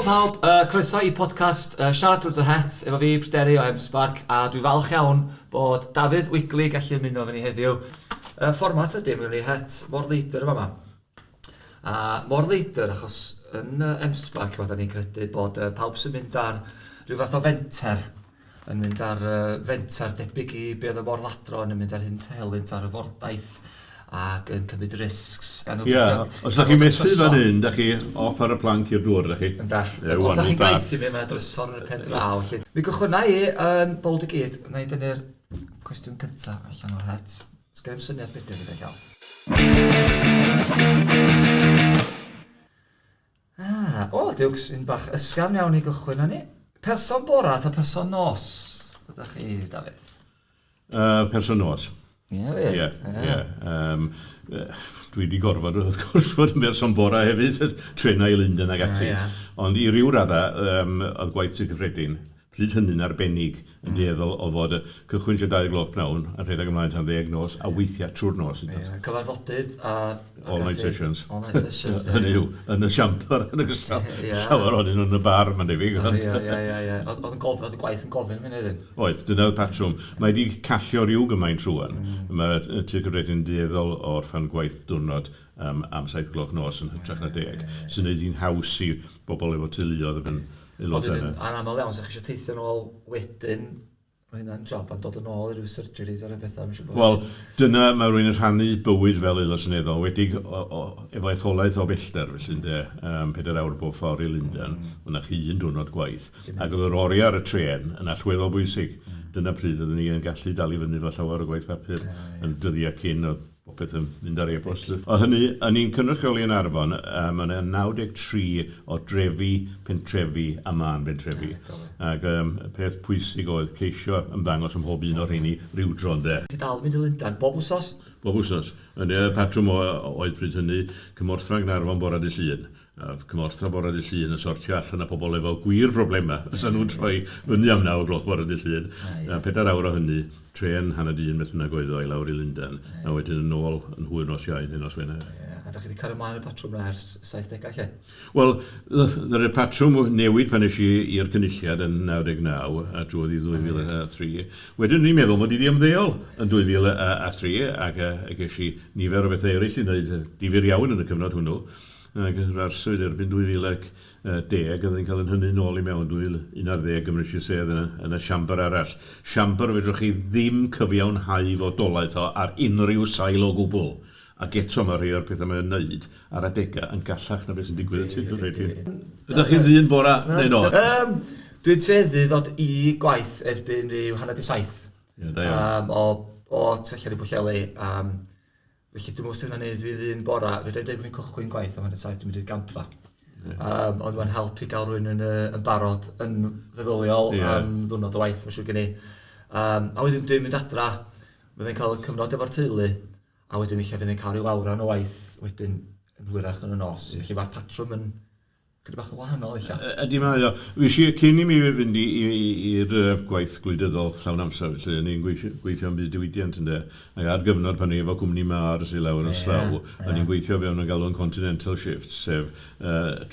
pawb, croeso i podcast Siarad Drwy Dy Het efo fi, Pryderi o M-Sparc, a dwi falch iawn bod Dafydd Wigley gallu ymuno efo ni heddiw. Fformat ydy, mae gen ni het mor leidr yn fama. A mor leidr achos yn M-Sparc, da ni'n credu bod pawb sy'n mynd ar rhyw fath o fenter yn mynd ar fenter debyg i be oedd y môr-ladron yn mynd ar hyn helynt ar y fordaith ac yn cymryd risks. Ie, os da chi'n methu fan hyn, da chi off ar y planc i'r dŵr, da chi? Yn dall. Os da chi'n gwneud ti'n mynd, mae'n drysor yn y pen draw. Mi gychwynna i yn bold i gyd, na i dynnu'r cwestiwn cyntaf allan o'r het. Sgen i'm syniad beth dwi'n ei gael. Ah, o, diwcs, un bach ysgafn iawn i gychwyn â ni. Person bora ta person nos? Ydych chi, Dafydd? Person nos. Ie, yeah, Ie, ie. Dwi wedi gorfod, wrth gwrs, fod yn berson bora hefyd, trenau i Lundain ag ati. Yeah, yeah. Ond i ryw raddau, oedd gwaith Tŷ Cyffredin Pryd hynny'n arbennig yn dueddol o fod y cychwyn tua 2 gloch pnawn a rhedeg ymlaen tan ddeg nos a weithiau trwy'r nos hyd yn oed. Ie, cyfarfodydd a... All night sessions. All night sessions, ie. Hynny yw, yn y siambr yn ogystal. Llawer ohonyn nhw yn y bar, mae'n debyg. Ond... Ie, ie, ie, ie. Oedd yn gofyn, oedd y gwaith yn gofyn am hynny wedyn? Oedd, dyna oedd patrwm. Mae wedi callio rhyw gymaint rŵan. Mae Tŷ Cyffredin yn dueddol o orffen gwaith diwrnod am 7 gloch nos yn hytrach na deg, sy'n neud hi'n haws i bobl efo teuluoedd ac yn aelodau. Ond wedyn, anaml iawn, 'sa chi eisiau teithio nôl wedyn, mae hynna'n job a dod yn ôl i ryw surgeries a rhyw bethau, mae'n siŵr bod... Wel, dyna mae rhywun yn rhannu bywyd fel aelod seneddol, wedig o, o, efo etholaeth o bellter, felly ynde, 4 awr bob ffordd i Lundain, mm. Mae 'na chi un diwrnod gwaith. Ac oedd yr oriau ar y trên yn allweddol bwysig. Dyna pryd oeddwn ni yn gallu dal i fyny efo llawer o gwaith papur yn dyddiau cyn oedd popeth yn mynd ar e-bost. O hynny, o'n i'n cynrychioli yn Arfon, a mae yna 93 o drefi, pentrefi a mân bentrefi. Ac um, y peth pwysig oedd ceisio ymddangos ym mhob un o'r rheini rywdro, ynde. Chi dal yn mynd i Lundain bob wsos? Bob wsos. Yn y patrwm o, oedd pryd hynny, cymorthfa Nghaernarfon bore dydd Llun. A cymorthfa bore dydd Llun yn sortio allan y pobl efo gwir broblemau. Fysa nhw'n troi fyny am 9 o gloch bore dydd Llun. A 4 awr o hynny, trên hanner 'di un beth bynnag oedd o i lawr i Lundain, a wedyn yn ôl yn hwyr nos Iau neu nos Wener. Ie, a dach chi 'di cario mlaen y patrwm 'na ers y saithdegau 'lly? Wel, ddaru'r patrwm newid pan es i i'r Cynulliad yn 99 a drwodd i 2003. Wedyn o'n i'n meddwl mod i 'di ymddeol yn 2003 ac ges i nifer o bethau eraill i wneud difyr iawn yn y cyfnod hwnnw. Ac yr arswyd erbyn 2010, oedden ni'n cael yn hynny nôl i mewn, 2011 gymrys i sedd yn y, yn y siambr arall. Siambr fedrwch chi ddim cyfiawnhau fodolaeth o ar unrhyw sail o gwbl. Ac eto mae rhai o'r pethau mae'n wneud ar adegau yn gallach na beth sy'n digwydd yn Tŷ Cyffredin. Ydych chi'n ddyn bora neu nos? Yym, dwi'n tueddu ddod i gwaith erbyn rhyw hanner 'di saith. Ie, da iawn. Yym, o o tu allan i Bwllheli, yym, Felly dwi'n meddwl sy'n hynny'n fi ddyn bora, fedra i dweud bod fi'n cychwyn gwaith am hanner saith, dwi'n mynd i'r gampfa. Yeah. Ond mae'n help i gael rhywun yn, yn barod, yn feddyliol yeah. am ddwrnod o waith, mae'n siŵr gen i. A wedyn dwi'n mynd adra, fyddai'n cael cyfnod efo'r teulu, a wedyn eich fyddai'n cael rhyw awran o waith wedyn yn hwyrach yn y nos. Yeah. Felly mae'r patrwm yn Chydig bach yn wahanol ella. Ydy mae o. Fues i, cyn i mi fynd i'r gwaith gwleidyddol llawn amser felly, o'n i'n gweithio yn byd diwydiant ynde. Ac ar gyfnod pan o'n i efo cwmni Mars i lawr yn Slough, o'n i'n gweithio be o'n nhw'n galw'n continental shifts, sef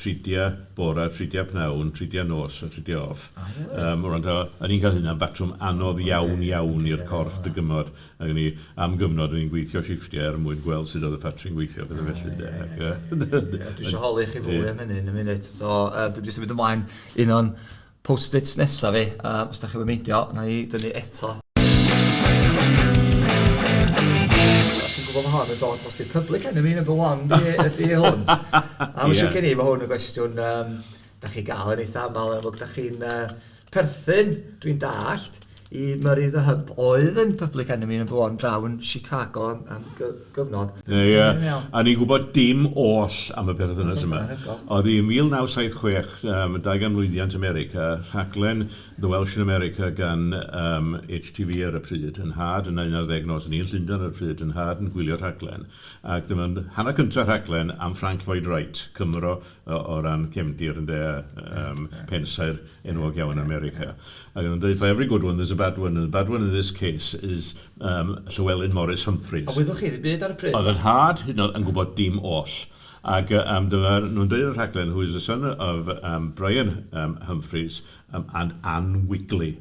tridiau bora, tridiau pnawn, tridiau nos a tridiau off. Rwan ta, o'n i'n cael hynna'n batrwm anodd iawn iawn i'r corff dygymod. Ac o'n i, am gyfnod, o'n i'n gweithio shifftiau er mwyn gweld sut oedd y ffatri'n gweithio, pethau felly, de. Ac, Ie, dwi eisiau holi chi fwy am hynny yn y munud. So, dwi'n mynd i symud ymlaen un o'n post-its nesaf fi. Os da chi'n meindio, na i dynnu eto. Dwi'n gwybod mae hon yn dod bosib. Public enemy number one di, ydy hwn. A mae'n siŵr gen i, mae hwn yn gwestiwn da chi gael yn eitha aml, yn amlwg da chi'n Perthyn, dwi'n dallt, i Murray the Hump oedd yn Public Enemy number one draw yn Chicago am, am gyfnod. Ie, ie. A ni'n gwybod dim oll am y perthynas yma. Oedd hi yn 1976, 200 mlwyddiant America, rhaglen The Welsh in America gan um, HTV ar y pryd, yn nhad yn 11 nos, yn i'n Llundain ar y pryd, yn nhad yn gwylio rhaglen. Ac dyma'n hanner cyntaf rhaglen am Frank Lloyd Wright, Cymro o, o ran cefndir ynde, pensaer enwog iawn yn America. Ac oedd yn dweud, for every good one there's a bad one, and the bad one in this case is Llywelyn Morris Humphreys. A wyddoch chi ddim byd ar y pryd? Oedd yn nhad hyd yn oed yn gwybod dim oll. Ac dyma nhw'n dweud y rhaglen, "Who is the son of Brian Humphreys and Anne Wigley."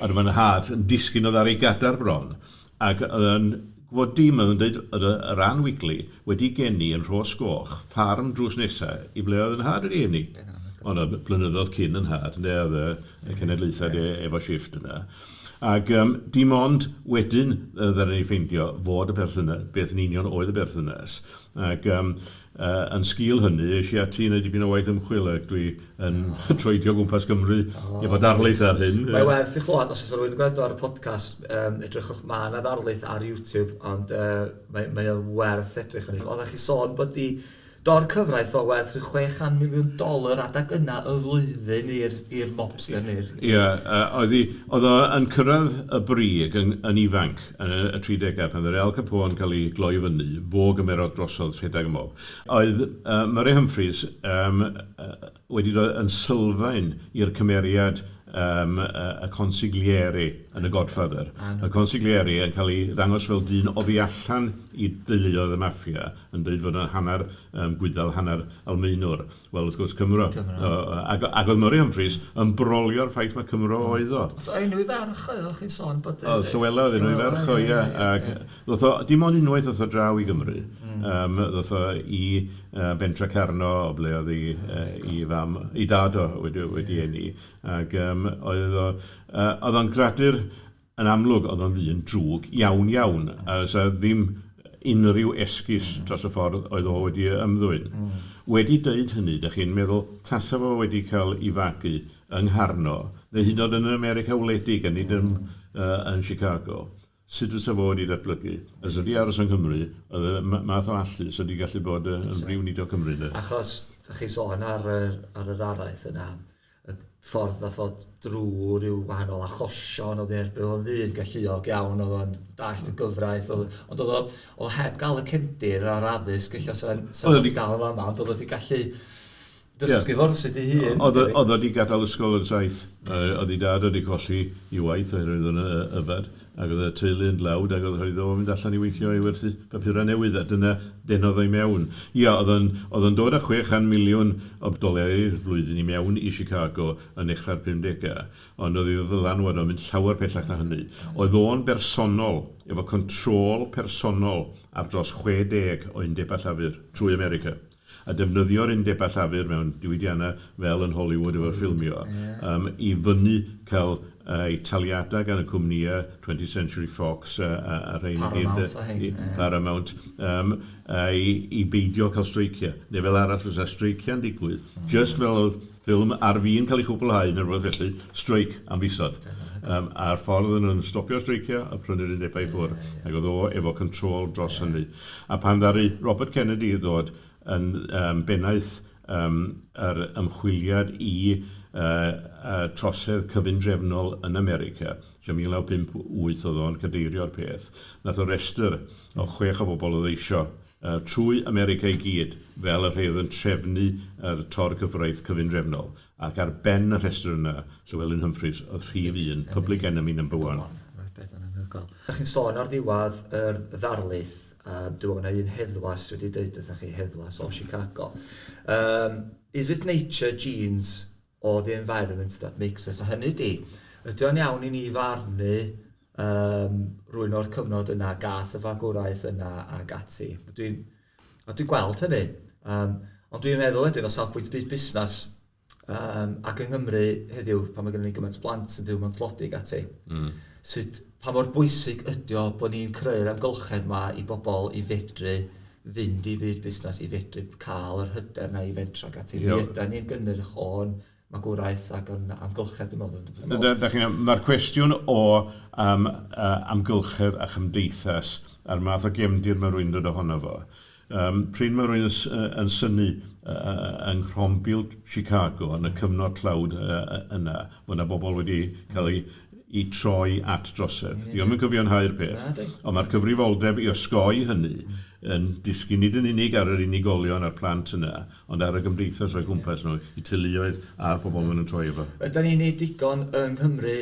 A dyma'n nhad yn disgyn oddi ar ei gadar bron. Ac oedd yn gwybod dim, oedd yn dweud, oedd yr Anne Wigley wedi geni yn Rhos Goch, ffarm drws nesaf, i ble oedd yn nhad wedi eni. Ond oedd blynyddoedd cyn yn nhad, ynde, oedd y cenedlaethau efo shift yna. Ac dim ond wedyn ddaru ni ffeindio fod y berthynas, beth yn union oedd y berthynas. Ac yn sgil hynny, es i ati i wneud dipyn o waith ymchwil ac dwi yn troedio gwmpas Cymru efo darlith ar hyn. Mae werth i chlywed, os oes rhywun yn gwrando ar y podcast, edrychwch, mae yna ddarlith ar YouTube, ond mae o werth edrych arni. Oeddech chi sôn bod i dor cyfraith o werth rhyw 600 miliwn dolar adag yna y flwyddyn i'r mobster neu'r. Ie, yeah, oedd o yn cyrraedd y brig yn ifanc yn y 30au pan oedd Al Capone cael ei gloi fyny, fo gymerodd drosodd rhedeg y mob. Oedd Murray Humphreys wedi dod yn sylfaen i'r cymeriad y consigliere yn y Godfather. Y consigliere yn cael ei ddangos fel dyn oddi allan i deuluoedd y maffia, yn dweud fod yn hanner Gwyddel, hanner Almaenwr. Wel, wrth gwrs, Cymro. Cymro. Ac oedd Murray Humphreys yn brolio'r ffaith mae Cymro oedd o. So, enw i ferch oedd, o'ch chi'n sôn bod. Oedd Llywela oedd enw i ferch o, ie. Ac ddoth o, dim ond unwaith ddoth o draw i Gymru. Ddoth o i Bentre Carno, o ble oedd i fam, i dad o wedi eni. Ac oedd o'n gradur yn amlwg, oedd o'n ddyn drwg iawn iawn. A so ddim unrhyw esgus dros y ffordd oedd o wedi ymddwyn. Wedi dweud hynny, da chi'n meddwl, tasa fo wedi cael ei fagu yng Ngharno, neu hyd yn oed yn America wledig, a nid yn Chicago, sut fysa fo wedi datblygu? A so wedi aros yng Nghymru, oedd y math o allu, so wedi gallu bod yn brif weinidog Cymru. De. Achos, da chi sôn ar yr araith yna, y ffordd nath o drwy rhyw wahanol achosion, oedd erbyn oedd o'n ddyn galluog iawn, oedd o'n dallt y gyfraith, ond oedd o heb gael y cefndir a'r addysg, ella sa'n sa Oedd o wedi gael yma, ond oedd o wedi gallu dysgu fo rywsut ei hun. Oedd o wedi gadael ysgol yn 7. Oedd ei dad wedi colli i waith oherwydd o'n yfed, ac oedd y teulu yn dlawd, ac oedd rhaid iddo fo fynd allan i weithio i werthu papurau newydd, a dyna denodd o'i mewn. Ia, oedd o'n dod â 600 miliwn o doleri'r flwyddyn i mewn i Chicago yn dechrau'r 50au, ond oedd ei ddylanwad o'n mynd llawer pellach na hynny. Oedd o'n bersonol, efo control personol ar dros 60 o undebau llafur trwy America a defnyddio'r undebau llafur mewn diwydiannau fel yn Hollywood efo'r ffilmio, i fyny cael ei taliadau gan y cwmnïau 20th Century Fox a rhain i gyd, Paramount a hein, ie. Paramount, i beidio cael streiciau. Neu fel arall fysa streiciau'n digwydd, just fel oedd ffilm ar fin cael ei chwblhau neu rhywbeth felly, streic am fisoedd. A'r ffordd yn nhw'n stopio streicio a prynu'r undebau i ffwrdd. Ac oedd o efo control dros hynny. A pan ddaru Robert Kennedy ddod yn bennaeth yr ymchwiliad i trosedd cyfundrefnol yn America, tua 1958 oedd o'n cadeirio'r peth, nath o restr o chwech o bobl oedd eisio trwy America i gyd fel y rhai oedd yn trefnu yr tor gyfraith cyfundrefnol. Ac ar ben y rhestr yna, Llywelyn Humphreys oedd rhif un, public enemy number one. Mae'r beth yn anhygoel. Ydych chi'n sôn ar ddiwedd yr ddarlith, dwi'n meddwl na un heddwas wedi dweud wrthych chi, heddwas o Chicago. Is it nature, genes, or the environment that makes us? A hynny di, ydy o'n iawn i ni farnu rhywun o'r cyfnod yna, gath y fagwraeth yna ag ati? A dwi'n gweld hynny. Ond dwi'n meddwl wedyn o safbwynt byd busnes, ac yng Nghymru heddiw, pan mae gennym ni gymaint o blant sy'n byw mewn tlodi ac ati, sut, pa mor bwysig ydy o bod ni'n creu'r amgylchedd yma i bobl i fedru fynd i fyd busnes, i fedru cael yr hyder na i fentro ac ati. Mi ydy ni'n gynnyrch o'n magwraeth ac o'n amgylchedd, dwi'n meddwl. Mae'r cwestiwn o amgylchedd a chymdeithas a'r math o gefndir mae rhywun dod ohono fo. Pryd mae rhywun yn synnu yng nghrombil Chicago yn y cyfnod tlawd yna, bod yna bobl wedi cael ei troi at drosedd. Yeah. Dio'm yn cyfiawnhau'r peth, ond mae'r cyfrifoldeb i osgoi hynny yn disgyn nid yn unig ar yr unigolion a'r plant yna, ond ar y gymdeithas o'i gwmpas nhw, i teuluoedd a'r pobl maen nhw'n troi efo. Ydy ni'n neud digon yng Nghymru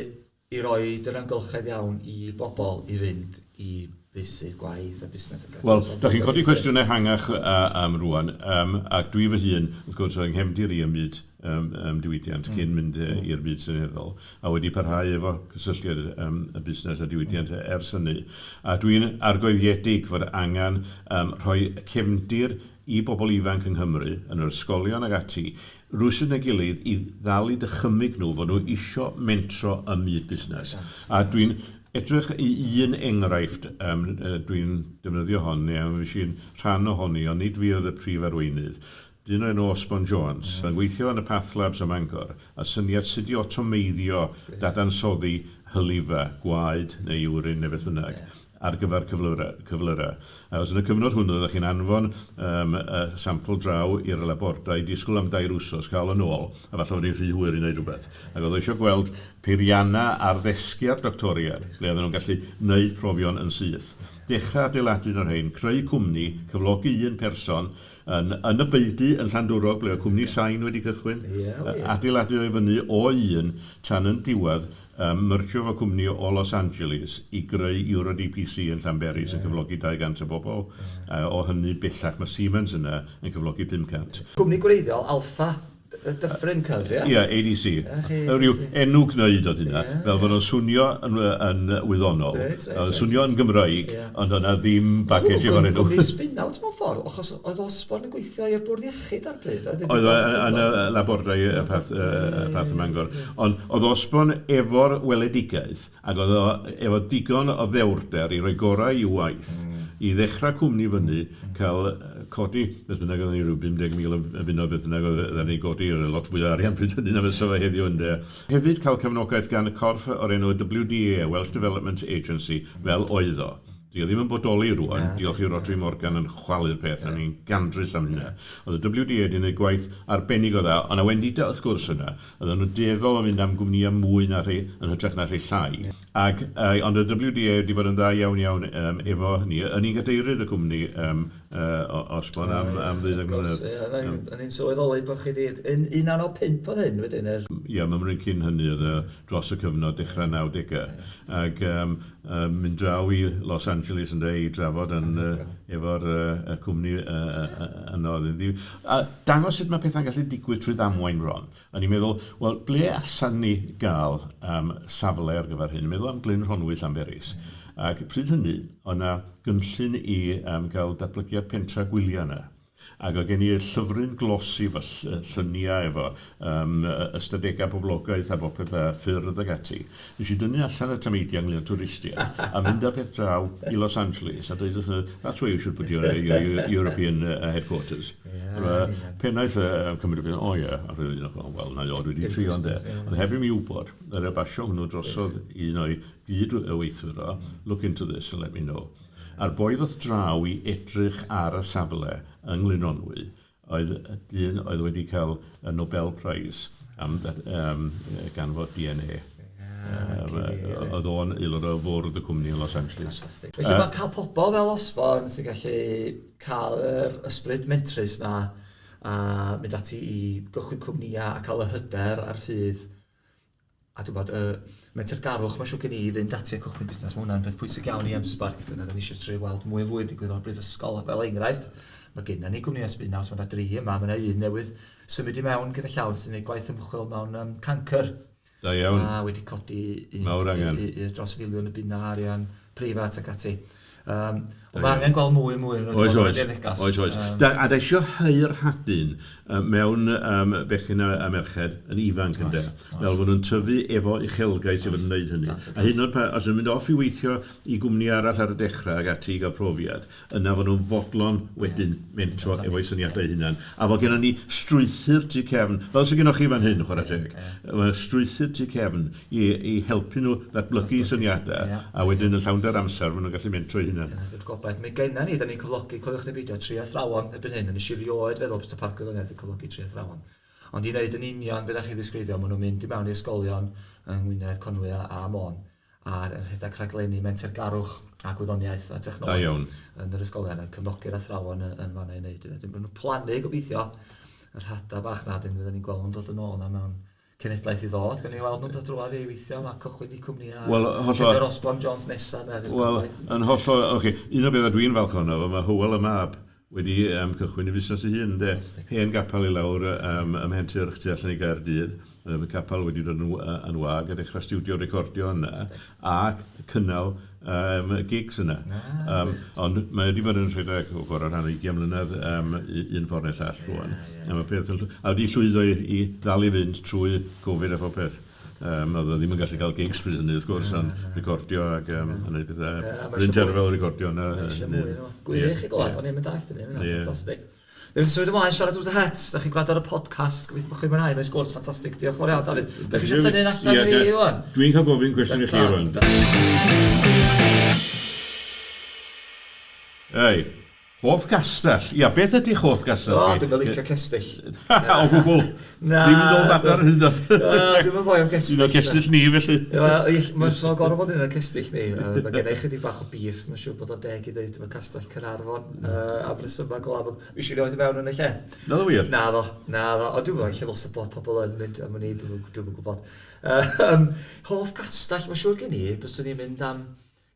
i roi yr amgylchedd iawn i bobl i fynd i feysydd gwaith a busnes ac ati. Wel, da chi'n codi cwestiwn ehangach am rwan, ac dwi fy hun, wrth gwrs, yng nghefndir i ym myd diwydiant cyn mynd i'r byd seneddol, a wedi parhau efo cysylltiad y busnes a diwydiant ers hynny. A dwi'n argoeddiedig fod angen rhoi cefndir i bobl ifanc yng Nghymru, yn yr ysgolion ac ati, rywsut neu gilydd i ddal i dychymyg nhw fod nhw isio mentro ym myd busnes. A dwi'n edrych i un enghraifft, dwi'n defnyddio hon, neu fues i'n rhan ohoni, ond nid fi oedd y prif arweinydd. Dyn o'r enw Osborne Jones, yn gweithio yn y Path Labs ym Mangor, a syniad sut i otomeiddio dadansoddi hylifau, gwaed neu urin neu beth bynnag, ar gyfer cyflyrau. Achos yn y cyfnod hwnnw, oeddech chi'n anfon y sampl draw i'r labordai, disgwyl am 3 wsos, cael yn ôl, a falle bod hi'n rhy hwyr i wneud rhywbeth. Ac oedd o eisiau gweld peiriannau ar ddesgiau'r doctoriaid, lle oedden nhw'n gallu gwneud profion yn syth. Dechrau adeiladu un o'r rhain, creu cwmni, cyflogi un person, yn y beudy yn Llandwrog, ble oedd cwmni Sain wedi cychwyn, adeiladu o'i fyny o un tan yn diwedd myrjio fo cwmni o Los Angeles i greu Euro DPC yn Llanberis yn cyflogi 200 o bobl. O hynny bellach mae Siemens yna yn cyflogi 500. Cwmni gwreiddiol Alpha Dyffryn Cyf, ie? Ie, ADC. Rhyw enw gneud oedd hynna, fel fod o'n swnio yn wyddonol. Oedd swnio yn Gymraeg, ond o'na ddim baggage efo'r enw. Cwmni spin-out mewn ffordd, achos oedd Osborne yn gweithio i'r bwrdd iechyd ar bryd. Oedd yn y labordai y Path, y Path ym Mangor. Ond oedd Osborne efo'r weledigaeth, ac oedd o efo digon o ddewrder i roi gorau i'w waith, i ddechrau cwmni fyny, cael codi, beth bynnag oedd ni rhyw 50,000 o bunnoedd beth bynnag oedd ni godi, lot fwy o arian pryd hynny na fysa fo heddiw ynde. Hefyd cael cefnogaeth gan y corff o'r enw WDA, Welsh Development Agency, fel oedd o. Di o ddim yn bodoli rwan, diolch i Rhodri Morgan yn chwalu'r peth, a ni'n gandryll am hynna. Oedd y WDA wedi gwneud gwaith arbennig o dda, ond a wendida wrth gwrs yna, oedden nhw dueddol o fynd am gwmnïau mwy na rhai, yn hytrach na rhai llai. Ac, ond y WDA wedi bod yn dda iawn iawn efo hynny. Yn un gadeirydd y cwmni Osborne am 12 mlynedd. Yn un sylweddoli bod chi wedi... Yn 1995 oedd hyn wedyn? Ie, mae'n cyn hynny oedd dros y cyfnod dechrau 90au. Ac mynd draw i Los Angeles yn i drafod yn, efo'r cwmni yno. A dangos sut mae pethau'n gallu digwydd trwy ddamwain bron. A ni'n meddwl, wel, ble allan ni gael safle ar gyfer hyn? Meddwl am Glyn Rhonwy Llanberis. Ac pryd hynny, oedd yna gynllun i gael datblygiad pentra gwyliau yna. Ac oedd gen i llyfryn glossy efo lluniau efo ystadegau poblogaeth a bopeth a ffyrdd ag ati. Nes i dynnu allan y tameidiau ynglyn â twristiaeth a mynd â peth draw i Los Angeles a dweud wrthyn nhw, "That's where you should put your European headquarters." Yeah, pennaeth Cymru, "O ie," a rhywun, "Wel, na o, dwi wedi trio ynde." Ond heb i mi wybod, yr basio hwnnw drosodd un o'i gyd weithwyr o, "Look into this and let me know." A'r boi ddoth draw i edrych ar y safle yng Nglyn oedd dyn oedd wedi cael y Nobel Prize am ganfod DNA. Oedd o'n aelod o fwrdd y cwmni yn Los Angeles. Fantastic. Felly mae cael pobl fel Osborne sy'n gallu cael yr ysbryd mentrus na a mynd ati i gychwyn cwmnïau a cael y hyder a'r ffydd a dwi'n bod, mentergarwch mae'n siŵr gen i i fynd ati a cychwyn busnes, mae hwnna'n peth pwysig iawn i M-SParc, dyna da ni eisiau trio weld mwy o fwy digwydd o'r brifysgol, fel enghraifft, mae genna ni gwmnïau spin-out, mae yna dri yma, mae yna un newydd symud i mewn gyda llaw sy'n gwneud gwaith ymchwil mewn cancr. Da iawn. A wedi codi un, angen. I dros filiwn o bunna arian preifat ac ati. Ond mae angen gweld mwy mwy yn Oes. Oes. A da eisiau hau'r hadyn mewn bechgyn a merched yn ifanc ynde. Fel fod nhw'n tyfu efo uchelgais i fod yn gwneud hynny. A hyd yn oed os nhw'n mynd off i weithio i gwmni arall ar y dechrau ac ati i gael profiad, yna fod nhw'n fodlon wedyn mentro efo'u syniadau hunan. A fod gennym ni strwythur tu cefn, fel sydd gennych chi fan hyn, chwarae teg. Mae strwythur tu cefn i helpu nhw ddatblygu syniadau, a wedyn yn llawnder amser, maen nhw'n gallu mentro eu hunan. Dyna di'r gobaith. Mae genna ni, da ni'n cyflogi, coeliwch neu beidio, tri athrawon erbyn hyn, a nes i rioed feddwl bod y Parc Gwyddoniaeth yn cyflogi tri athrawon. Ond i wneud yn union beth chi ddisgrifio, maen nhw'n mynd i mewn i ysgolion yng Ngwynedd, Conwy a Môn, a rhedeg rhaglenni mentergarwch a gwyddoniaeth a technoleg yn yr ysgolion yn cefnogi'r athrawon yn fanna i wneud. Wedyn maen nhw'n plannu gobeithio yr hada bach na, dyn fydden ni'n gweld nhw'n dod yn ôl na mewn cenedlaeth i ddod, gawn ni weld nhw'n dod drwadd i weithio, mae cychwyn i cwmni a Wel, hollol. Peter Osborne Jones nesaf. Wel, yn hollol, oce, un o bethau dwi'n falch ohono fo, mae Hywel y mab wedi cychwyn i fusnes ei hun, de. Hen gapel i lawr ym Mhentyrch tu allan i Gaerdydd. Y capel wedi dod yn wag a dechrau stiwdio recordio yna ac cynnal gigs yna. Ond mae wedi bod yn rhedeg o chwarae rhan 20 mlynedd un ffordd neu'r llall rwan. A mae peth yn, a wedi llwyddo i ddal i fynd trwy Covid a phopeth. Oedd o ddim yn gallu cael gigs pryd hynny, wrth gwrs, ond recordio ac a wneud pethau. Bryn Terfel recordio yna. Gwych i glywed, o'n i'n mynd allt hynny, mae'n ffantastig. Dwi'n symud ymlaen, siarad wrth y het, da chi'n gwrando ar y podcast, gobeithio bod chi'n mwynhau, mae'n sgwrs ffantastig, diolch yn fawr iawn, Dafydd. Da chi eisiau tynnu un allan i fi, Iwan? Dwi'n cael gofyn cwestiwn i chi, rwan. Ei, Hoff gastell? Ia, beth ydy'ch hoff gastell chi? O, dwi'm yn licio cestyll. O gwbl? Na. Ddim yn ôl badar hyd at... Na, dwi'm yn foi am gestyll. Un o'r cestyll ni, felly. Wel, mae'n so gorfod bod un o'r cestyll ni. Mae gen i chydig bach o beef, mae'n siŵr bod o'n deg i ddeud, efo Castell Caernarfon, am resymau go amlwg. Fi eisiau rioed i mewn yn y lle. Naddo wir? Naddo, naddo. Ond dwi'n meddwl, lle ddylse bod pobl yn mynd, am wn i, dwi'm yn gwybod. Hoff gastell, mae'n siŵr gen i, byswn i'n mynd am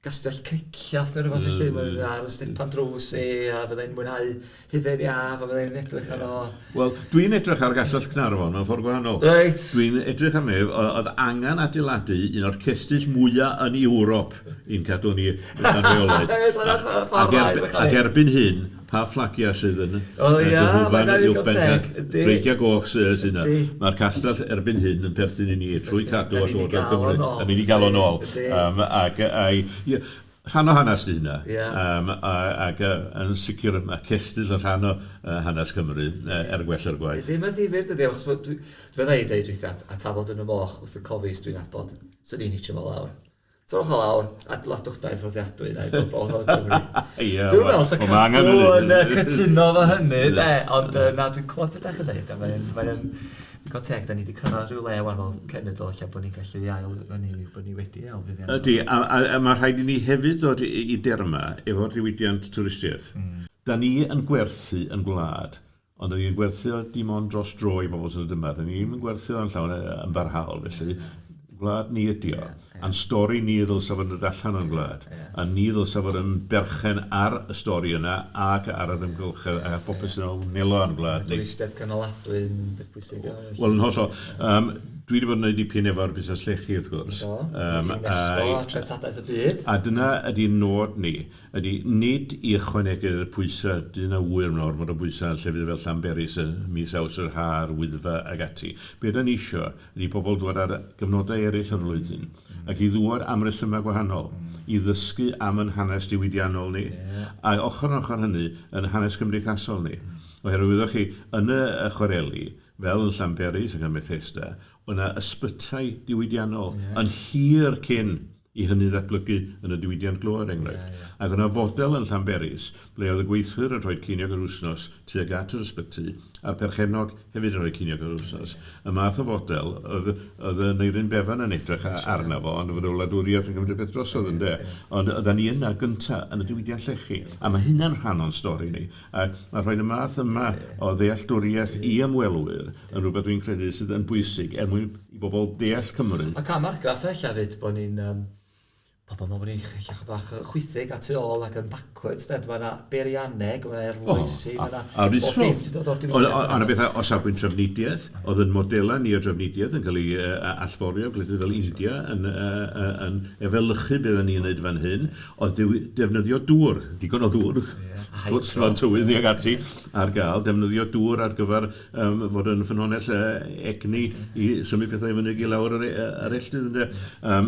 Gastell Cricieth neu rhywbeth felly, mm. Ar y stepan drws i, a fyddai'n mwynhau hufen iâ, a fyddai'n edrych arno. Wel, dwi'n edrych ar Gastell Caernarfon mewn ffordd gwahanol. Reit. Dwi'n edrych arno, oedd angen adeiladu un o'r cestyll mwyaf yn Ewrop i'n cadw ni dan reolaeth. Ac erbyn hyn, pa fflagiau sydd yn O ia, mae'n ddigon teg. Dreigiau goch sydd yna. Mae'r castell erbyn hyn yn perthyn i ni trwy cadw a Llywodraeth Cymru. Da ni wedi gael o'n ôl. Ac rhan o hanes di hynna. Ac yn sicr mae cestyll yn rhan o hanes Cymru er gwell er gwaeth. Ddim yn ddifyr dydy, achos fydda i'n deud weithiau a tafod yn y moch wrth y cofis dwi'n nabod. Swn i'n hitio fo lawr. Torrwch o lawr, adeiladwch dai fforddiadwy na i bobl o Gymru. Ie, Dwi'n meddwl sa Cadw yn cytuno fo hynny, de, ond na, dwi'n clywed beth ydych chi'n dweud, a mae'n mae digon teg, da ni wedi cyrraedd rhyw le wan fel cenedl, lle bod ni'n gallu ail, hynny yw, bod ni wedi ail fuddiannu. Ydy, a mae rhaid i ni hefyd ddod i derma efo'r diwydiant twristiaeth. Da ni yn gwerthu yn gwlad, ond da ni'n gwerthu o dim ond dros dro i bobl sy'n dod yma. Da ni ddim yn gwerthu o'n llawn yn barhaol, felly gwlad ni ydi o. A'n stori ni ddylsa fod yn dod allan o'n gwlad. A ni ddylsa fod yn berchen ar y stori yna ac ar yr amgylchedd a popeth sy'n wnelo â'n gwlad ni. Twristiaeth cynaladwy yn beth bwysig. Wel, yn hollol. Dwi wedi bod yn gwneud dipyn efo'r busnes llechi, wrth gwrs. Do, UNESCO a treftadaeth y byd. A dyna ydy'n nod ni, ydy nid i ychwanegu'r pwysau, dyn a ŵyr mewn ormod o bwysau yn llefydd fel Llanberis yn mis Awst, yr ha', yr Wyddfa ac ati. Be da ni isio ydy pobl dŵad ar gyfnodau eraill o'r flwyddyn, ac i ddŵad am resymau gwahanol, i ddysgu am yn hanes diwydiannol ni, a ochr yn ochr hynny, yn hanes cymdeithasol ni. Oherwydd, wyddoch chi, yn y chwareli, fel yn Llanberis ac yn Bethesda, oedd 'na ysbytai diwydiannol yn hir cyn i hynny ddatblygu yn y diwydiant glo, er enghraifft. Ac oedd 'na fodel yn Llanberis ble oedd y gweithwyr yn rhoi ceiniog yr wythnos tuag at yr ysbyty, a'r perchennog hefyd yn rhoi ceiniog yr wythnos. Y math o fodel oedd oedd Aneurin Bevan yn edrych arno fo, ond fod y wladwriaeth yn cymryd y peth drosodd, ynde. Ond oeddan ni yna gynta yn y diwydiant llechi, a mae hynna'n rhan o'n stori ni. A mae rhoi'r y math yma o ddealltwriaeth i ymwelwyr yn rhywbeth dwi'n credu sydd yn bwysig er mwyn i bobl deall Cymru. Mae cam argraff ella 'fyd bod ni'n um, pobl meddwl bod ni'n ella chydig bach chwithig a tu ôl ac yn backwards, de. Mae yna beirianneg, mae yna arloesi, mae yna bob dim wedi dod o'r diwydiant yma. Ond y bethau o safbwynt trafnidiaeth, oedd yn modelau ni o drafnidiaeth yn cael ei allforio, gwledydd fel India yn, yn efelychu beth o'n ni'n wneud fan hyn, oedd defnyddio dŵr, digon o ddŵr, wrth gwrs, tywydd ni ac ati, ar gael, defnyddio dŵr ar gyfer fod yn ffynhonnell egni i symud pethau i fyny i lawr yr, yr elltydd, ynde.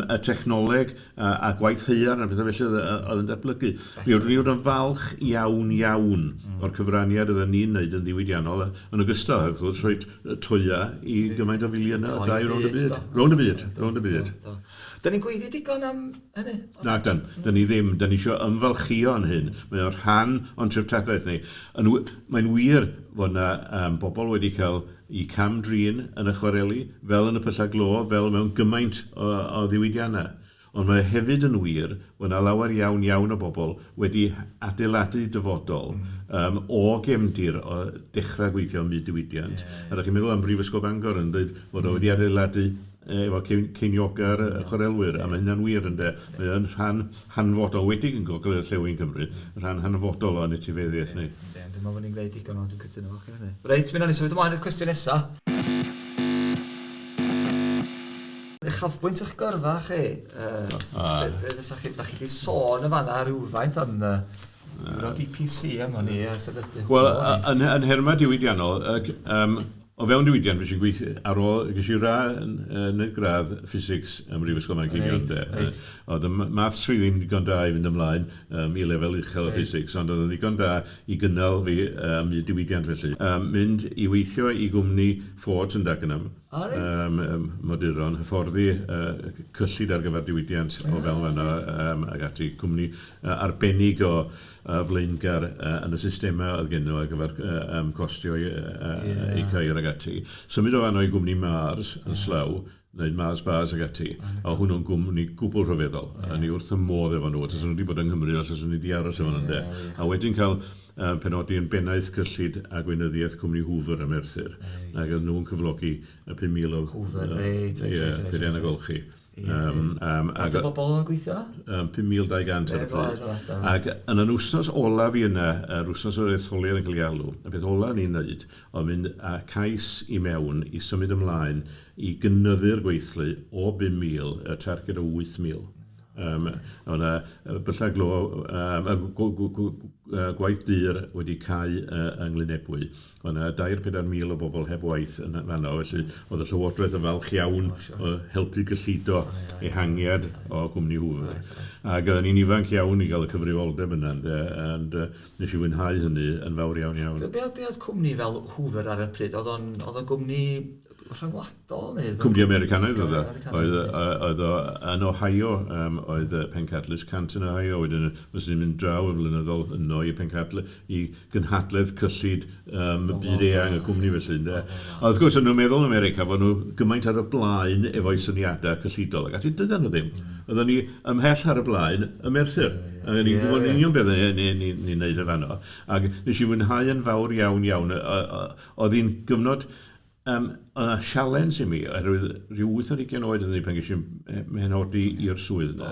Y technoleg a gwaith haearn a pethau felly oedd yn datblygu. Mi oeddwn ni yn falch iawn iawn o'r cyfraniad oedden ni'n wneud yn ddiwydiannol, yn ogystal ag wrth gwrs rhoi toia i gymaint o filiynau o dai rownd y byd. Rownd y byd, rownd y byd. Da ni'n gweiddi digon am hynny? Na, dan. Da ni ddim. Da ni eisiau ymfalchïo yn hyn. Mae o'n rhan o'n treftadaeth ni. Yn, mae'n wir fod yna bobl wedi cael eu cam-drin yn y chwareli, fel yn y pyllau glo, fel mewn gymaint o ddiwydiannau. Ond mae hefyd yn wir bod yna lawer iawn iawn o bobl wedi adeiladu dyfodol o gefndir o dechrau gweithio ym myd diwydiant. A dach chi'n meddwl am Brifysgol Bangor yn dweud bod o wedi adeiladu efo ceinioga'r chwarelwyr, a mae hynna'n wir ynde. Mae o'n rhan hanfodol, enwedig yn Gogledd Orllewin Cymru, rhan hanfodol o'n etifeddiaeth ni. Yndi, dwi'n meddwl bod ni'n gwneud digon ond dwi'n cytuno efo chi hynny. Reit, mi wnawn ni symud ymlaen i'r cwestiwn nesaf. Uchafbwynt eich gyrfa chi, uh, be, be fysa chi, da chi wedi sôn yn fanna rhywfaint am uh, Euro DPC am o'n i, sefydlu. Wel, yn, yn herma diwydiannol, o fewn diwydiant, fes i'n gweithio ar ôl, ges i wneud gradd physics ym Mhrifysgol Manceinion. Reit, reit. Oedd y maths fi ddim digon da i fynd ymlaen i lefel uchel o physics, ond oedd yn ddigon da i gynnal fi ym myd diwydiant felly. Mynd i weithio i gwmni Ford yn Dagenham. O reit. Moduron, hyfforddi cyllid ar gyfer diwydiant o fewn fanno ac ati. Cwmni arbennig o flaengar yn y systemau oedd gen nhw ar gyfer costio eu ceir ac ati. Symud o fanno i gwmni Mars yn Slough, wneud Mars Bars ac ati. A hwnnw'n gwmni gwbl rhyfeddol. A ni wrth y modd efo nhw. Taswn nhw wedi bod yng Nghymru, os nhw wedi aros efo nhw, ynde. A wedyn cael penodi yn bennaeth cyllid a gweinyddiaeth cwmni Hoover ym Merthyr. Ac oedd nhw'n cyflogi y 5,000 o Hoover, reit, reit, peiriannau golchi. Faint o bobl yn gweithio yna? 5,200 ar y pryd. Ac yn yr wythnos olaf i yna, yr wythnos o'r etholiad yn cael ei alw, y peth olaf ni'n wneud oedd mynd â cais i mewn i symud ymlaen i gynyddu'r gweithlu o 5,000, y targed o 8,000. Oedd yna byllau glo, gwaith dur wedi cau yng Nglynebwy. Oedd yna 2-4 mil o bobl heb waith yn fanno, felly oedd y Llywodraeth yn falch iawn o helpu gyllido ehangiad o gwmni Hoover. Ac oedden ni'n ifanc iawn i gael y cyfrifoldeb yna, and nes i fwynhau hynny yn fawr iawn iawn. Be oedd cwmni fel Hoover ar y pryd? Oedd o'n gwmni rhyngwladol? Neu Cwmni Americanaidd oedd o. Oedd o yn Ohio, oedd pencadlys Canton, Ohio, wedyn fyswn i'n mynd draw yn flynyddol yno i pencadlys, i gynhadledd cyllid byd eang y cwmni felly. Ynde. A wrth gwrs, o'n nhw'n meddwl yn America fod nhw gymaint ar y blaen efo'i syniadau cyllidol, ac ati dydyn nhw ddim. Oedden ni ymhell ar y blaen y Merthyr. A ni'n gwybod yn union beth ni'n neud yn fanno. Ac nes i fwynhau yn fawr iawn iawn. Oedd hi'n gyfnod oedd yna sialens i mi, oherwydd rhyw 8 ar 20 oed yn pan ges i'n mhenodi i'r swydd yna.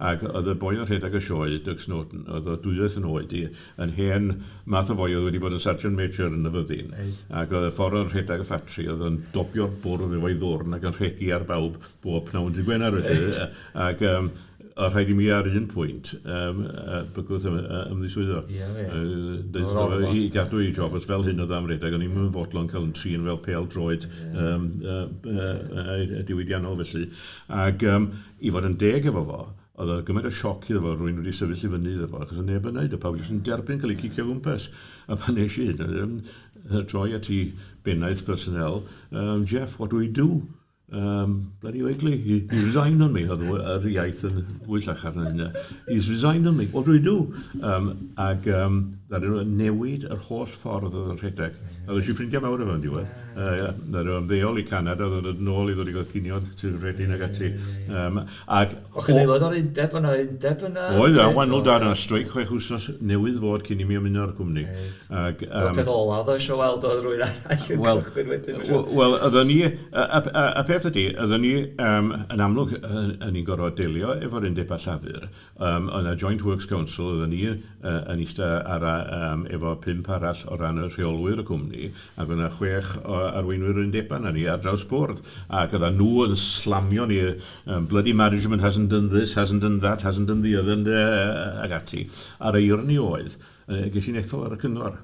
Ac oedd y boi yn rhedeg y sioe, Doug Snowden, oedd o dwywaith yn oed i, yn hen math o foi oedd wedi bod yn sergeant major yn y fyddin. Ac oedd y ffordd o'n rhedeg y ffatri, oedd o'n dobio'r bwrdd efo'i ddwrn ac yn rhegi ar bawb bob pnawn dydd Gwener felly. Ac a rhaid i mi ar un pwynt bygwth ymddiswyddo. Ie, I gadw ei job, os fel hyn oedd am redeg, o'n i'n fodlon cael yn trin fel pêl droed diwydiannol felly. Ac i fod yn deg efo fo, oedd o gymaint o sioc iddo fo, rwy'n wedi sefyll i fyny iddo fo, achos oedd neb yn neud, a pawb jyst yn derbyn cael ei cicio gwmpas. A pan nes i hyn, droi at i bennaeth personnel, "Jeff, what do we do? Bloody ugly, he resigned on me." Oedd yr iaith yn fwy llachar na hynna. "He's resigned on me, what do we do?" Ac ddaru nhw newid yr holl ffordd oedd yn rhedeg. A ddes i ffrindiau mawr efo yn diwedd. Ddaru nhw ymddeol i Canada, oedd yn dod nôl i ddod i gael cinio Tŷ'r Cyffredin ac ati. Ac O'ch chi'n aelod o'r undeb yna, undeb yna? Oedd, a wahanol dar yna, streic 6 wythnos newydd fod cyn i mi ymuno â'r cwmni. Ac, y peth ola oedd o eisiau weld oedd rhywun arall yn cychwyn wedyn. Wel, oedden ni, a peth ydy, oedden ni yn amlwg yn ni'n gorfod delio efo'r undebau llafur. Oedd yna Joint Works Council, oedden ni yn eistedd ar, efo pump arall o ran y rheolwyr y cwmni, ac oedd yna chwech o arweinwyr yr undebau na ni ar draws bwrdd. Ac oedden nhw yn slamio ni, "Bloody management hasn't done this, hasn't done that, hasn't done the other," ac ati. A'r eironi oedd, ges i'n ethol ar y cyngor.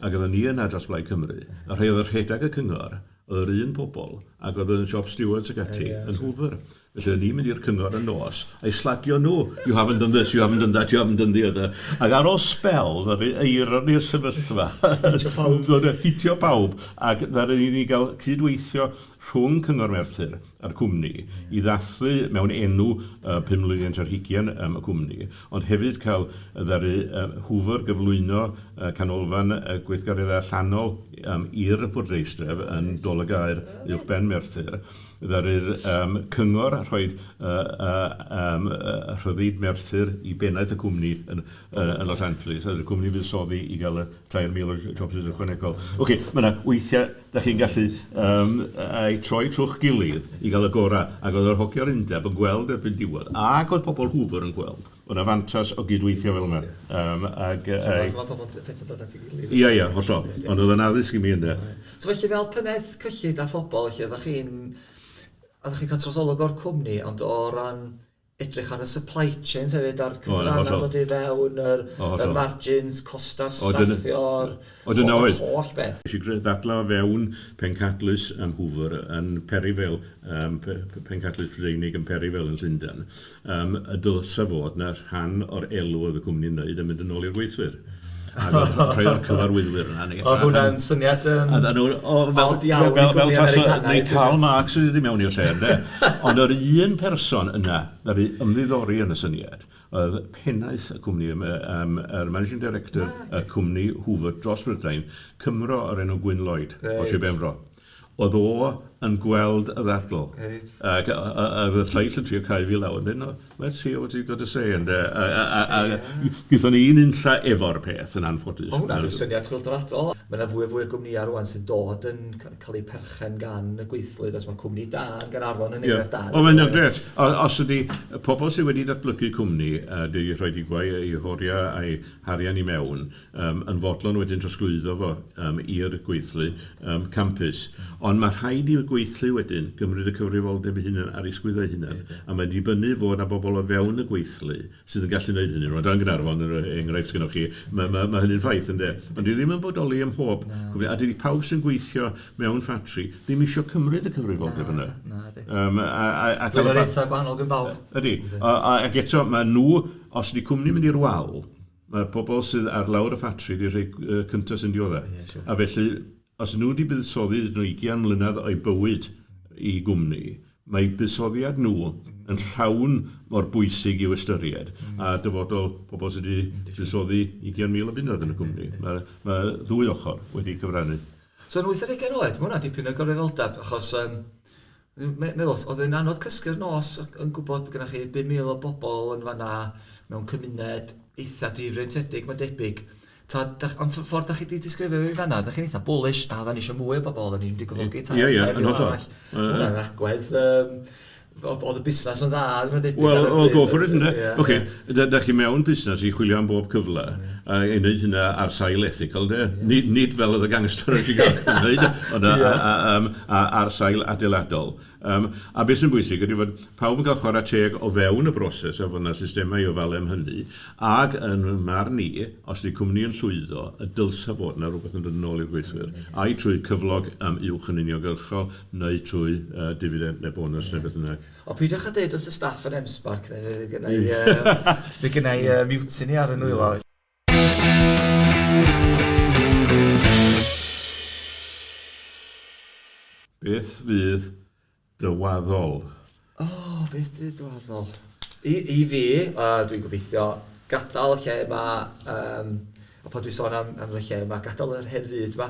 Ac oedden ni yna dros Blaid Cymru. A rhai oedd y rhedeg y cyngor, oedd yr un pobl, ac oedd yn shop stewards ac ati, yn Hoover. Felly, o'n i'n mynd i'r cyngor yn nos, a'i slagio nhw. "You haven't done this, you haven't done that, you haven't done the other." Ac ar ôl sbel, ddaru eironi'r sefyllfa ddod hitio pawb. Ac ddaru ni gael cydweithio rhwng Cyngor Merthyr. a'r cwmni i ddathlu mewn enw 25 mlwyddiant y cwmni, ond hefyd cael ddaru Hoover gyflwyno canolfan gweithgareddau allanol i'r bwrdeistref yn Dol y Gaer uwchben Merthyr, ddaru'r cyngor rhoi rhyddid Merthyr i bennaeth y cwmni yn Los Angeles, a ddaru'r cwmni fuddsoddi i gael y 3,000 o jobs ychwanegol. Oce, mae yna weithiau da chi'n gallu eu troi trw'ch gilydd i gael y gorau, ac oedd yr hogiau'r undeb yn gweld erbyn diwedd, ac oedd pobl Hoover yn gweld, oedd 'na fantais o gydweithio fel yna. Ac, Mae pobl, pethau'n dod at ei gilydd. Ia, ia, hollol. Ond oedd o'n addysg i mi ynde. So felly fel pennaeth cyllid a phobl, felly oeddech chi'n, oeddech chi'n cael trosolwg o'r cwmni, ond o ran edrych ar y supply chains hefyd, a'r cyfrannau dod i fewn, yr, y margins, costau staffio'r holl, holl beth. Nes i greu ddadlau o fewn pencadlys am Hoover yn Perivale, pencadlys Prydeinig yn Perivale yn Llundain, y dylsa fod na rhan o'r elw oedd y cwmni'n wneud yn mynd yn ôl i'r gweithwyr. Ac oedd rhai o'r cyfarwyddwyr yna. Oedd hwnna'n syniad od iawn i gwmni Americanaidd. Neu Karl Marx sydd wedi mewn i'r lle, ynde? Ond yr un person yna ddaru ymddiddori yn y syniad oedd pennaeth y cwmni, yr managing director y cwmni Hoover dros Brydain, Cymro o'r enw Gwyn Lloyd o Sir Benfro. Oedd o yn gweld y ddadl. Ac oedd y lleill yn trio cau fi lawr, yn dweud, "No, let's hear what you've got to say." Ynde? A gaethon ni un unlla efo'r peth yn anffodus. O, hwnna'n rhyw syniad chwyldroadol. Mae yna fwy a fwy o gwmnïau rwan sy'n dod yn cael eu perchen gan y gweithlu. Does, mae cwmni da yn Gaernarfon yn enghraifft da. O, mae'n grêt. Os ydy pobl sydd wedi datblygu cwmni, wedi rhoi eu gwaith, eu horiau a'i harian i mewn, yn fodlon wedyn trosglwyddo fo i'r gweithlu campus. Ond mae rhaid i'r gweithlu wedyn gymryd y cyfrifoldeb eu hunain ar eu sgwyddau eu hunain. A mae'n dibynnu fod 'na bobl o fewn y gweithlu sydd yn gallu gwneud hynny. Rwan, dan Gaernarfon, yr enghraifft sgynnoch chi, mae, mae, mae hynny'n ffaith, ynde? Ond dwi ddim yn bodoli ym mhob cwmni. A dydy pawb sy'n gweithio mewn ffatri ddim eisiau cymryd y cyfrifoldeb yna. Na, na, di. A cael y... Blaenoriaethau gwahanol gan bawb. Ydy. Ac eto, mae nhw, os ydy cwmni'n mynd i'r wal, mae'r pobl sydd ar lawr y ffatri 'di'r rhei cyntaf sy'n diodda. Yeah, sure. A felly, os nhw wedi buddsoddi hyd yn oed 20 mlynedd o'u bywyd i gwmni, mae buddsoddiad nhw yn llawn mor bwysig i'w ystyried a dyfodol pobl sydd wedi buddsoddi 20,000 o bunnoedd yn y cwmni. Mae ddwy ochr wedi cyfrannu. So yn 80 oed, mae hwnna'n dipyn o gyfrifoldeb, achos meddwl, oedd e'n anodd cysgu'r nos yn gwybod bod gennych chi 5,000 o bobl yn fanna mewn cymuned eitha difreintiedig, mae'n debyg. Ta, da, ond ffordd da chi wedi disgrifio fi fanna, da chi'n eitha bullish, na, da ni eisiau mwy o bobl, da ni wedi gyflogi 3,000 arall. Hwnna'n agwedd, oedd y busnes yn dda, mae'n debyg. Wel, o, go for it, ynde? Oce, da chi mewn busnes i chwilio am bob cyfle, a i wneud hynna ar sail ethical, de? Nid fel oedd y gangster wedi gael gwneud, ond ar sail adeiladol. A beth sy'n bwysig ydy fod pawb yn cael chwarae teg o fewn y broses a fod yna systemau i ofalu am hynny, ac yn marn i, os ydy cwmni yn llwyddo, y dylsa fod yna rhywbeth yn dod yn ôl i'r gweithwyr, ai trwy cyflog uwch yn uniongyrchol, neu trwy dividend neu bonus neu beth bynnag. O, peidiwch â deud wrth y staff yn M-Sparc, neu fydd gynna i mutiny ar y nwylo. Beth fydd dy waddol? O, beth fydd dy waddol? I fi, dwi'n gobeithio gadael lle mae, a pan dwi'n sôn am y lle yma, gadael yr hen fyd yma,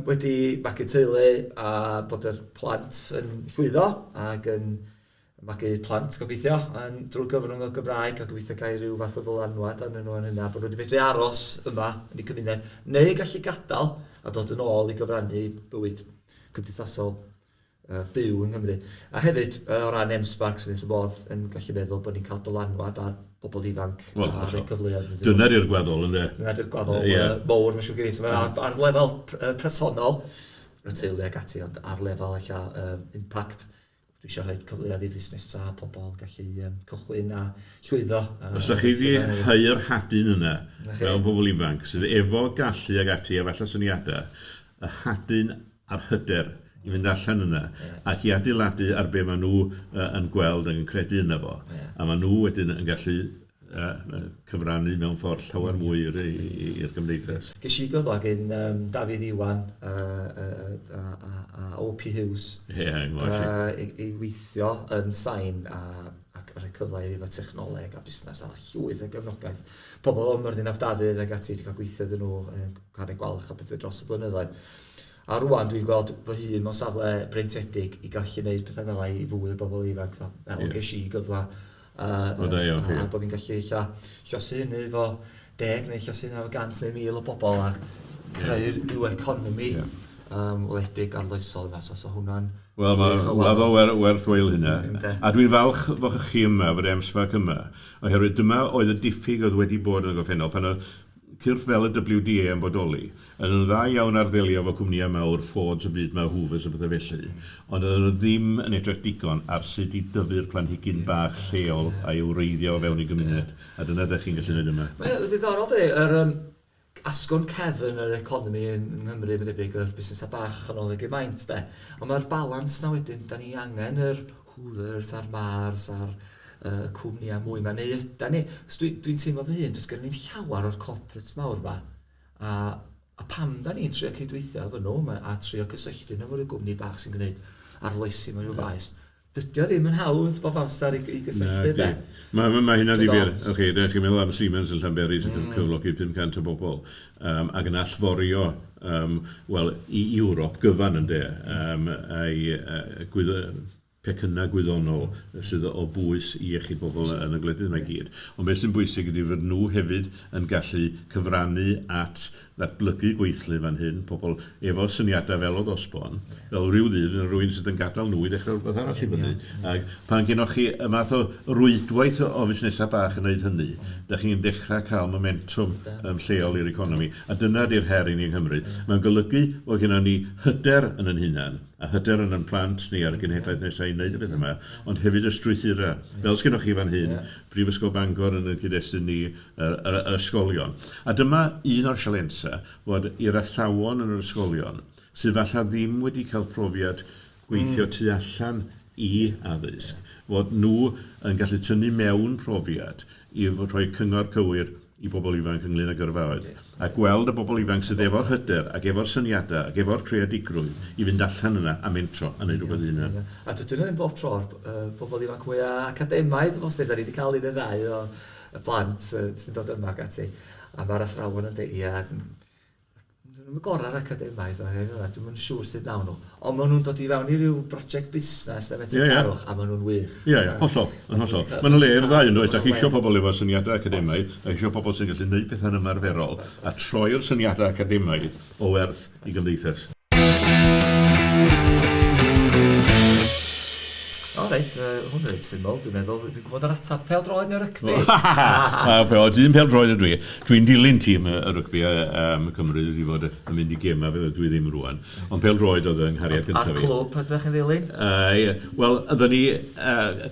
wedi magu teulu a bod yr plant yn llwyddo ac yn magu plant gobeithio yn drwy gyfrwng y Gymraeg a gobeithio gael rhyw fath o ddylanwad arnyn nhw yn hynna, bod nhw wedi medru aros yma yn eu cymuned neu gallu gadael a dod yn ôl i gyfrannu bywyd cymdeithasol byw yng Nghymru. A hefyd, o ran M-Sparc, swn i wrth fy modd yn gallu meddwl bod ni'n cael dylanwad ar bobl ifanc Wel, a rhoi cyfleoedd iddyn nhw. Dyna 'di'r gwaddol, ynde? Dyna 'di'r gwaddol mowr, mae'n siŵr gen i. So, ar lefel personol, y teulu ac ati, ond ar lefel ella impact, dwi eisiau rhoi cyfleoedd i fusnesau a pobl gallu cychwyn a llwyddo. Os ydych chi wedi hau'r hadyn yna mewn pobl ifanc sydd efo gallu ag ati a falle syniadau, y hadyn a'r hyder i fynd allan yna ac i adeiladu ar be maen nhw yn gweld ac yn credu yna fo. A maen nhw wedyn yn gallu cyfrannu mewn ffordd llawer mwy i'r gymdeithas. Ges i gyfle gen um, Dafydd Iwan a, a, a O.P. Hughes yeah, i, i weithio yn sain a ac rhoi cyfle i fi efo technoleg a busnes a llwyth o gefnogaeth. Pobl o Myrddin ap Dafydd ac ati wedi cael gweithio iddyn nhw, cael eu gwalch a pethau dros y blynyddoedd. A rwan dwi'n gweld fy hun mewn safle breintiedig i gallu gwneud pethau fel i fwy o bobl ifanc fel, fel yeah. ges i gyfle a, o, da iawn, a, a bod fi'n gallu ella llosi hynny efo 10 neu llosi hynny efo 100 neu 1000 o bobl a creu yeah. rhyw economi yeah. wledig arloesol yma. So, so hwnna'n Wel, mae wladol wer, werth wael hynna. A dwi'n falch fod chi yma, fod M-SParc yma, oherwydd dyma oedd y diffyg oedd wedi bod yn y gorffennol, pan oedd cyrff fel y WDA yn bodoli, yn nhw'n dda iawn ar ddelio efo cwmnïau mawr, Fords y byd 'ma, Hoovers a pethau felly, ond oedden nhw ddim yn edrych digon ar sut i dyfu'r planhigyn bach lleol a'i wreiddio o fewn y gymuned, a dyna dych chi'n gallu neud yma. Mae'n ddiddorol dydi, yr um, asgwrn cefn yr economi yng Nghymru, mae'n debyg, yr busnesau bach a chanolig eu maint, de. Ond mae'r balans 'na wedyn, da ni angen yr Hoovers a'r Mars a'r cwmnïau mwy 'ma, neu ydan ni? 'Chos dwi'n dwi teimlo fy hun, does gennym ni'm llawer o'r corporates mawr 'ma. A, a pam da ni'n trio cydweithio efo nhw ma, a trio cysylltu nhw efo rhyw gwmni bach sy'n gwneud arloesi mewn rhyw faes, dydy o ddim yn hawdd bob amser i, i gysylltu, de. Mae ma, ma hynna'n ddifyr. Oce, da chi'n meddwl am Siemens yn Llanberis yn cyflogi 500 o bobl ac yn allforio wel, i Ewrop gyfan ynde, a'i pecynnau gwyddonol sydd o bwys i iechyd pobl yn y gwledydd yma i gyd. Ond beth sy'n bwysig ydy fod nhw hefyd yn gallu cyfrannu at ddatblygu gweithlu fan hyn, pobl efo syniadau fel oedd Osborne, fel rhyw ddydd yn rhywun sydd yn gadael nhw i ddechrau rhywbeth arall i fyny. Ac pan gennoch chi y math o rwydwaith o fusnesau bach yn gwneud hynny, da chi'n dechrau cael momentwm lleol i'r economi. A dyna ydy'r her i ni yng Nghymru. Mae'n golygu fod gennon ni hyder yn yn hunan, a hyder yn ein plant ni a'r genhedlaeth nesaf i wneud y pethau yma, ond hefyd y strwythurau. Fel sgennoch chi fan hyn, Prifysgol Bangor yn y cyd-destun ni, yr, yr, yr ysgolion. A dyma un o'r sialensau, fod i'r athrawon yn yr ysgolion, sydd falle ddim wedi cael profiad gweithio tu allan i addysg, fod nhw yn gallu tynnu mewn profiad i rhoi cyngor cywir i bobl ifanc ynglyn â gyrfaoedd, a gweld y bobl ifanc sydd efo'r hyder ac efo'r syniadau ac efo'r creadigrwydd i fynd allan yna a mentro a wneud rhywbeth eu hunain. A dydyn nhw ddim bob tro'r bobl ifanc mwya academaidd, bosib, da ni wedi cael un neu ddau o y plant sy'n dod yma ac ati, a mae'r athrawon yn dweud, ia, dyn nhw'm y gorau'r academaidd, dwi'm yn siŵr sut nawn nhw. Ond maen nhw'n dod i fewn i ryw brosiect busnes neu fentergarwch, a maen nhw'n wych. Ie, ie, hollol, yn hollol. Mae 'na le i'r ddau, yn does? Dach chi isio pobl efo syniadau academaidd, dach chi isio pobl sy'n gallu gwneud pethau'n ymarferol a troi'r syniadau academaidd o werth i gymdeithas. O reit, hwn reit syml, dwi'n meddwl. Dwi'n gwybod yr ateb. Pêl-droed neu rygbi? O, dyn pêl-droed ydw i. Dwi'n dilyn tîm y rygbi Cymru, dwi wedi bod yn mynd i gemau fel dwi ddim rwan. Ond pêl-droed oedd yng nghariad gyntaf fi. A'r clwb ydych chi'n ddilyn? Wel, oedden ni,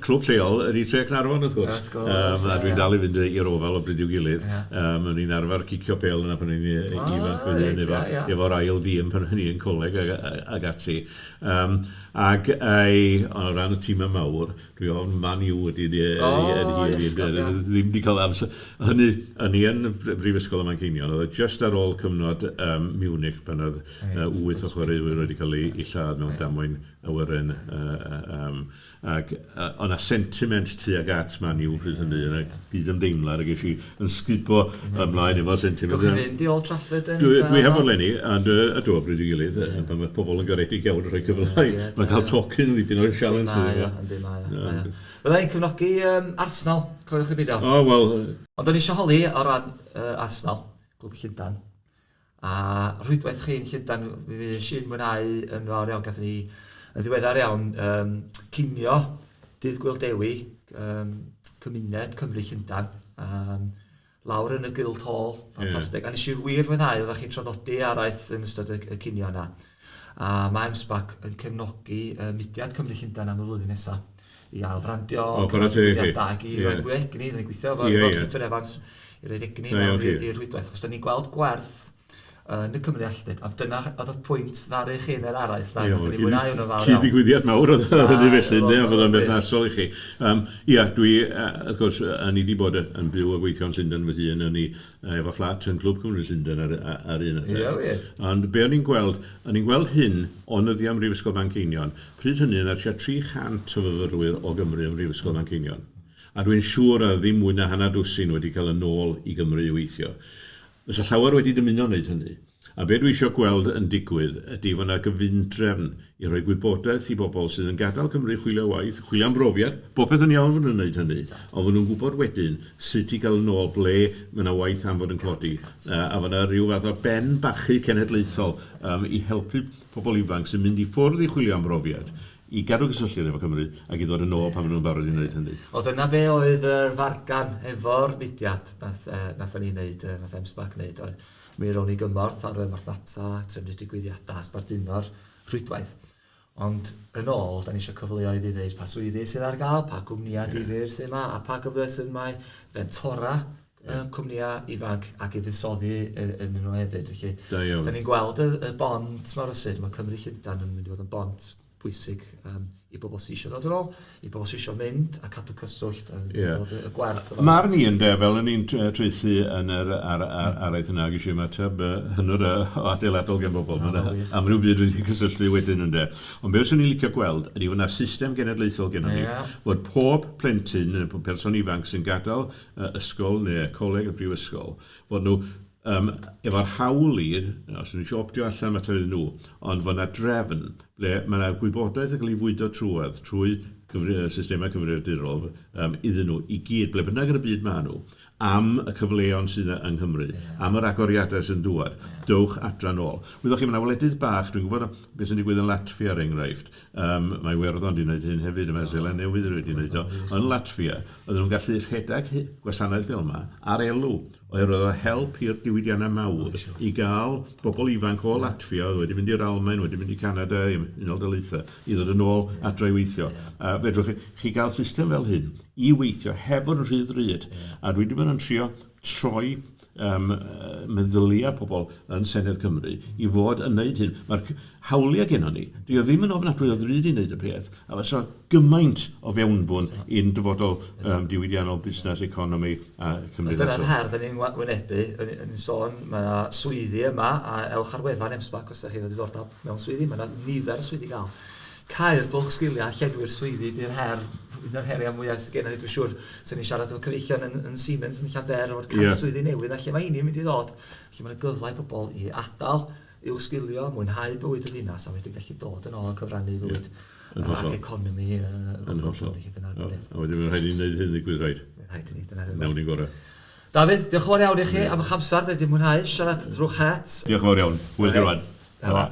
clwb lleol ydy Tre Caernarfon wrth gwrs. Wrth gwrs, A dwi'n dal i fynd i'r Oval o bryd i'w gilydd. O'n i'n arfer cicio pêl yna pan o'n i'n ifanc fy hun efo'r ail dîm pan o'n i yn coleg ag ati. Ac ei, o ran y tîmau mawr, dwi ofn Man U ydy yn hir i ddim wedi cael amser. Hynny, o'n i yn Brifysgol y Manceinion, oedd o just ar ôl cyfnod Munich pan oedd 8 o chwaraewyr wedi cael eu lladd mewn damwain awyren. Ac oedd 'na sentiment tuag at Man U pryd hynny, yna gyd-ymdeimlad, a ges i yn sgubo ymlaen efo'r sentiment. Gewch chi fynd i Old Trafford yn eitha... Dwi heb fod 'leni, ond ydw o bryd i'w gilydd, pan mae pobl yn garedig iawn yn rhoi cyfle i... Mae cael tocyn yn ddipyn o sialens. Yndi mae o, yndi mae o. Fydda i'n cefnogi Arsenal, coeliwch neu beidio. O, wel... Ond o'n i eisiau holi o ran Arsenal, Clwb Llundain, A rhwydwaith chi yn Llundain, mi fues i'n mwynhau yn fawr iawn. Gathon ni yn ddiweddar iawn cinio Dydd Gŵyl Dewi, cymuned Cymru Llundain, lawr yn y Guild Hall, ffantastig. A nes i wir fwynhau, oeddech chi'n traddodi araith yn ystod y cinio yna. A mae M-SParc yn cefnogi mudiad Cymru Llundain am y flwyddyn nesaf i ail-frandio, cyflwyniadau ac i roid fwy o egni. Da ni'n gweithio efo Peter Evans i roid egni mewn i'r rhwydwaith, achos da ni'n gweld gwerth Yn y Cymru Alltud, a dyna oedd y pwynt ddaru chi yn yr araith na, nathon ni fwynhau hwnnw'n fawr iawn. Cyd-ddigwyddiad mawr oedd hynny felly, ynde, a fod o'n berthnasol i chi. Um, ia, dwi, wrth gwrs, o'n i wedi bod yn byw a gweithio yn Llundain fy hun, o'n i efo fflat yn Clwb Cymru Llundain ar, ar un adeg. Ie, wir. Ond be o'n i'n gweld, o'n i'n gweld hyn o'n nyddiau ym Mhrifysgol Manceinion. Pryd hynny, yna tua 300 o fyfyrwyr o Gymru ym Mhrifysgol Manceinion. A dwi'n siŵr a ddim mwy na hanner dwsin wedi cael yn ôl i Gymru i weithio. Fysa llawer wedi dymuno wneud hynny. A be dwi isio gweld yn digwydd ydi fod 'na gyfundrefn i rhoi gwybodaeth i bobl sydd yn gadael Cymru i chwilio waith, chwilio am brofiad, popeth yn iawn fod nhw'n wneud hynny, ond fod nhw'n gwybod wedyn sut i gael yn ôl ble mae 'na waith am fod yn codi, a fod 'na ryw fath o ben bachu cenedlaethol i helpu pobl ifanc sy'n mynd i ffwrdd i chwilio am brofiad i gadw cysylltiad efo Cymru ac i ddod yn ôl pan maen nhw'n barod i wneud hynny. Wel dyna be oedd yr fargan efo'r mudiad nath yy nathon ni wneud yy nath M-SParc wneud oedd mi rown ni gymorth ar y marchnata, trefnu digwyddiadau, sbarduno'r rhwydwaith. Ond yn ôl, da ni eisiau cyfleoedd i ddeud pa swyddi sydd ar gael, pa gwmnïau difyr sydd yma, a pa gyfleoedd sydd yma i fentora cwmnïau ifanc ac i fuddsoddi yn nhw hefyd. Felly, da iawn. Da ni'n gweld y, y bont mor rywsut, mae Cymru Llundain yn mynd i fod yn bont bwysig i bobl sydd eisiau dod yn ôl, i bobl sydd eisiau mynd a cadw cyswllt a yeah. gweld y gwerth. Marn i ynde, fel o'n i'n traethu yn yr ar, ar, araith yna, ges i ymateb hynod o adeiladol gen bobl. Mae yna amryw byd wedi cysylltu wedyn ynde. Ond beth swn i'n licio gweld ydy fod yna system genedlaethol gennym ni, yeah. fod pob plentyn, neu pob person ifanc sy'n gadael ysgol neu coleg neu brifysgol, fod nhw um, efo'r hawl i, os nhw'n eisiau optio allan mater iddyn nhw, ond fod yna drefn ble mae yna gwybodaeth yn cael ei fwydo trwodd, trwy cyfri, systemau cyfrifiadurol um, iddyn nhw i gyd, ble bynnag yn y byd maen nhw, am y cyfleon sydd yna yng Nghymru, am yr agoriadau sy'n dŵad, dowch adra nôl. Wyddoch chi, mae yna wledydd bach, dwi'n gwybod beth sy'n digwydd yn Latfia er enghraifft, um, mae Iwerddon wedi gwneud hyn hefyd, mae Seland Newydd wedi gwneud o. Yn Latfia, oedden nhw'n gallu rhedeg gwasanaeth fel yma ar elw, oherwydd oedd help i'r diwydiannau mawr i gael bobl ifanc o Latfia oedd wedi mynd i'r Almaen, wedi mynd i Canada, i Unol Daleithiau, i ddod yn ôl adre i weithio. A fedrwch chi, chi gael system fel hyn i weithio heb fod yn rhy ddrud. A dwi wedi bod yn trio troi um, meddyliau pobl yn Senedd Cymru i fod yn wneud hyn. Mae'r hawliau gennon ni. Dwi o ddim yn ofnadwy o ddrud i wneud y peth, a fysa gymaint o fewnbwn i'n dyfodol um, diwydiannol, busnes, economi a cymdeithasol. Dyna'r her da ni'n wynebu, yn sôn, mae yna swyddi yma, a ewch ar wefan M-SParc os ydych chi efo diddordeb mewn swyddi, mae yna nifer o swyddi gael. Cau'r bwlch sgiliau, llenwi'r swyddi, di'r her, un o'r heriau mwyaf sydd gennym ni, dwi'n siŵr, sy'n ni'n siarad efo cyfeillion yn, yn Siemens yn Llanber, o'r 100 yeah. swyddi newydd, a lle mae hynny'n mynd i ddod, lle mae'n gyfle i bobl i adael, uwchsgilio, mwynhau bywyd y ddinas, a wedyn gallu dod yn ôl a cyfrannu i fywyd yeah. ac economi Yn hollol. A wedyn mae'n rhaid i ni wneud hyn ddigwydd rhaid. Mae'n rhaid i ni, dyna'r Nawn ni'n gorau. Dafydd, diolch yn fawr iawn i chi am eich amser, da ni wedi mwynhau siarad drwy'ch het. Diolch yn fawr iawn. Hwyl chi rwan. Ta-ra.